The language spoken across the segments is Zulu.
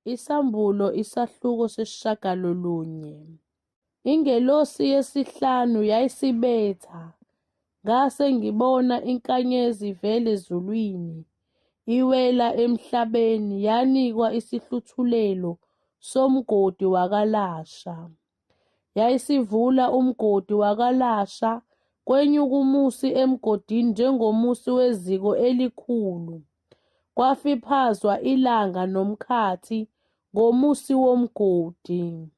Isambulo isahluko sesishiyagalolunye. Ingelosi yesihlanu yayisibetha, ngase ngibona inkanyezi ivela ezulwini, iwela emhlabeni, yanikwa isihluthulelo somgodi wakalasha. Yayisivula umgodi wakalasha, kwenyuka umusi emgodini njengomusi weziko elikhulu, kwafiphazwa ilanga nomkhathi ngomusi womgodi.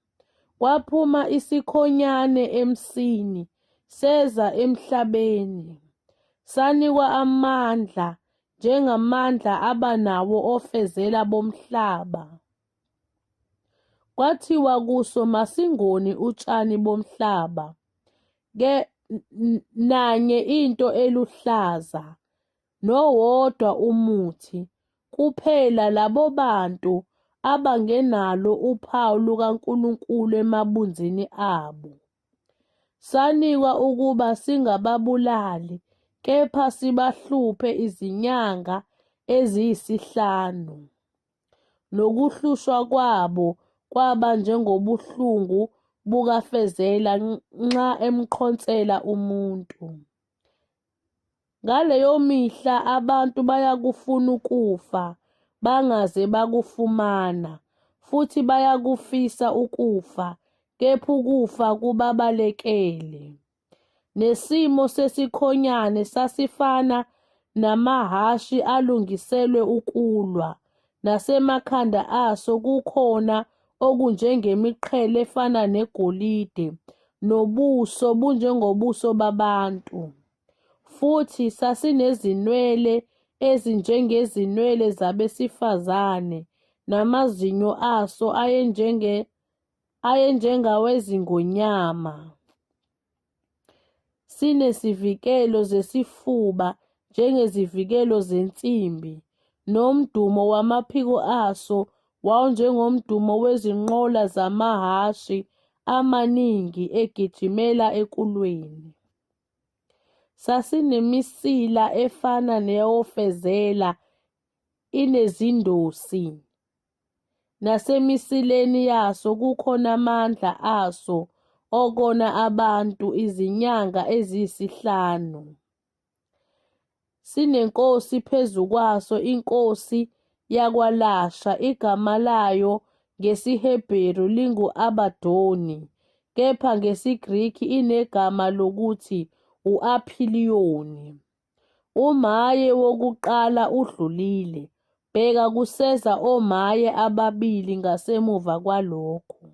Kwaphuma isikhonyane emsini, seza emhlabeni, sanikwa amandla njengamandla aba nawo ofezela bomhlaba. Kwathiwa kuso masingoni utshani bomhlaba, ke nanye into eluhlaza, nowodwa umuthi, kuphela labo bantu abangenalo uphawu lukaNkulunkulu emabunzini abo. Sanikwa ukuba singababulali, kepha sibahluphe izinyanga eziyisihlanu. Nokuhlushwa kwabo kwaba njengobuhlungu bukafezela nxa emqhonsela umuntu. Ngaleyo mihla abantu bayakufuna ukufa, bangaze bakufumana, futhi bayakufisa ukufa, kepha ukufa kubabalekele. Nesimo sesikhonyane sasifana namahhashi alungiselwe ukulwa, nasemakhanda aso kukhona okunjengemiqhele efana negolide, nobuso bunjengobuso babantu. Futhi sasinezinwele ezinjengezinwele zabesifazane, namazinyo aso ayenjengawezingonyama. Sinesivikelo zesifuba njengezivikelo zensimbi, nomdumo wamaphiko aso wawunjengomdumo wezinqola zamahhashi amaningi egijimela ekulweni. Sasinemisila efana neyofezela inezindosi, nasemisileni yaso kukhona amandla aso okona abantu izinyanga eziyisihlanu. Sinenkosi phezu kwaso, inkosi yakwaLasha, igama layo ngesiHebheru lingu-Abadoni, kepha ngesiGreki inegama lokuthi u-Aphiliyoni. Umaye wokuqala udlulile, bheka kuseza omaye ababili ngasemuva kwalokho.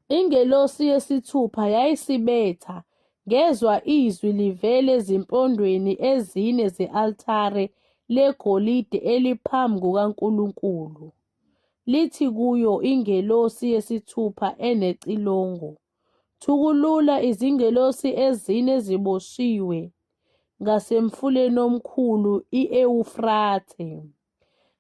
Ingelosi yesithupha yayisibetha, ngezwa izwi livela ezimpondweni ezine ze-altare legolide eliphambi kukaNkulunkulu, lithi kuyo ingelosi yesithupha enecilongo, Thukulula izingelosi ezine eziboshiwe ngasemfuleni omkhulu i-Ewufrathe.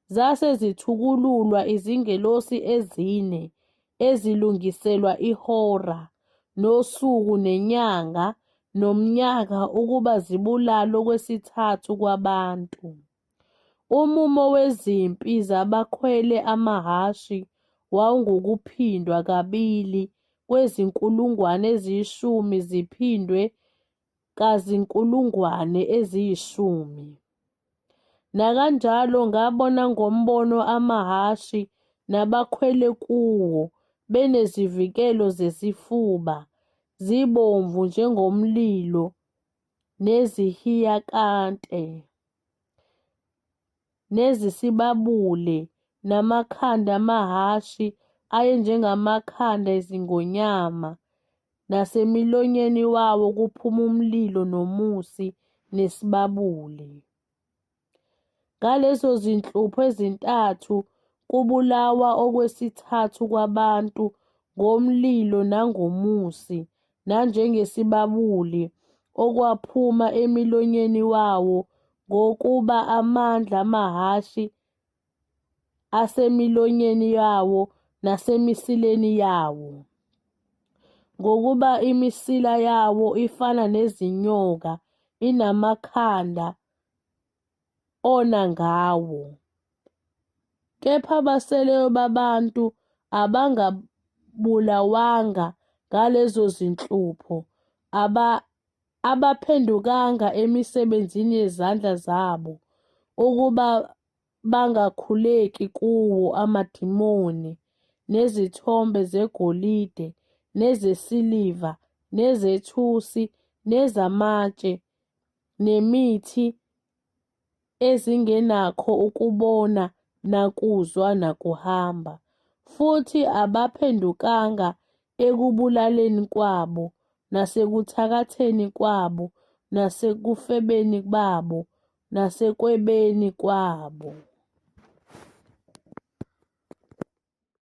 Zase zithukululwa izingelosi ezine ezilungiselwa ihora, nosuku, nenyanga, nomnyaka ukuba zibulale okwesithathu kwabantu. Umumo wezimpi zabakhwele amahhashi wawungukuphindwa kabili kwezinkulungwane eziyishumi ziphindwe kazinkulungwane eziyishumi. Nakanjalo ngabona ngombono amahhashi nabakhwele kuwo benezivikelo zesifuba, zibomvu njengomlilo nezihiyakante, nezisibabule, namakhanda amahhashi ayenjengamakhanda ezingonyama, nasemilonyeni wawo kuphuma umlilo nomusi nesibabule. Ngalezo zinhlupho ezintathu kubulawa okwesithathu kwabantu ngomlilo nangomusi nanjengesibabuli okwaphuma emilonyeni wawo ngokuba amandla amahhashi asemilonyeni yawo nasemisileni yawo. Ngokuba imisila yawo ifana nezinyoka inamakhanda ona ngawo. Kepha abaseleyo babantu abangabulawanga ngalezo zinhlupho, abaphendukanga emisebenzini yezandla zabo, ukuba bangakhuleki kuwo amadimoni, nezithombe zegolide, nezesiliva, nezethusi, nezamatshe, nemithi, ezingenakho ukubona, nakuzwa, nakuhamba. Futhi abaphendukanga ekubulaleni kwabo, nasekuthakatheni kwabo, nasekufebeni babo, nasekwebeni kwabo.